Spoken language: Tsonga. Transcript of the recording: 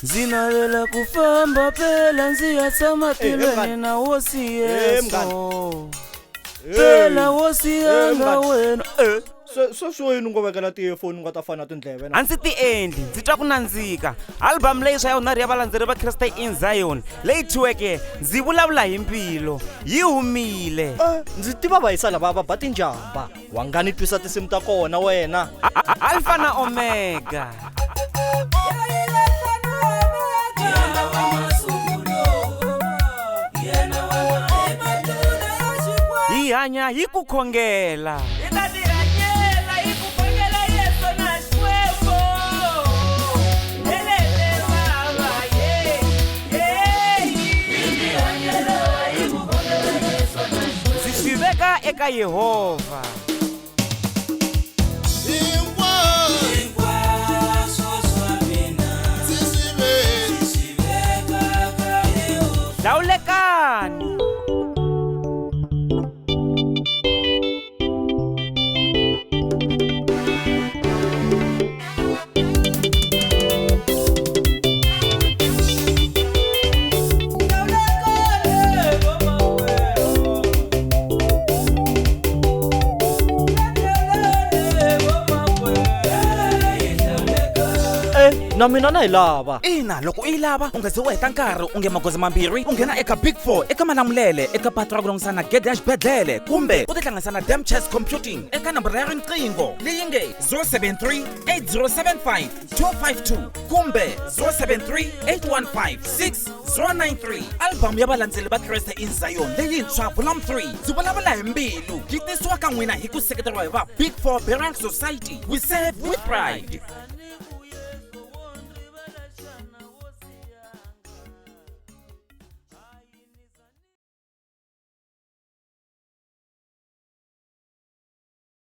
Ndzi navela ku famba phela ndzi ya tshama tilweni na hosi Yesu. Phela hosi yanga wena. Eh. Se sweswi yini u ngo vekela ti-earphone u nga ta fana tindleve na A ndzi ti endli ndzi twa ku nandzika album leyintshwa ya vunharhu ya valandzeri va Kreste in Zion leyi thyiweke ndzi vulavula hi mbilu yi humile. Eh, ndzi tiva vayisa lava va ba tinjamba wa nga ni twisa tinsimu ta kona wena. Alpha na Omega. Hi hanya hi ku khongela. Ndzi swi veka eka Yehovha. Hlawulekani. Eh, na mina na yi lava. Ina, loko u yi lava u nga ze u heta nkarhi u nge magoza mambirhi u nghena eka Big Four eka Malamulele eka patu ra ku langutisana na gede ya xibedhlele kumbe u tihlanganisa na Dam Chess Computing eka nomboro ya riqingho leyi nge 073 8075 252 kumbe 073 815 6093. Album ya valandzeli va Kreste in Zion leyintshwa Volume 3 ndzi vulavula hi mbilu yi tisiwa ka n'wina hi ku seketeriwa hi va Big Four Burial Society. We serve with pride.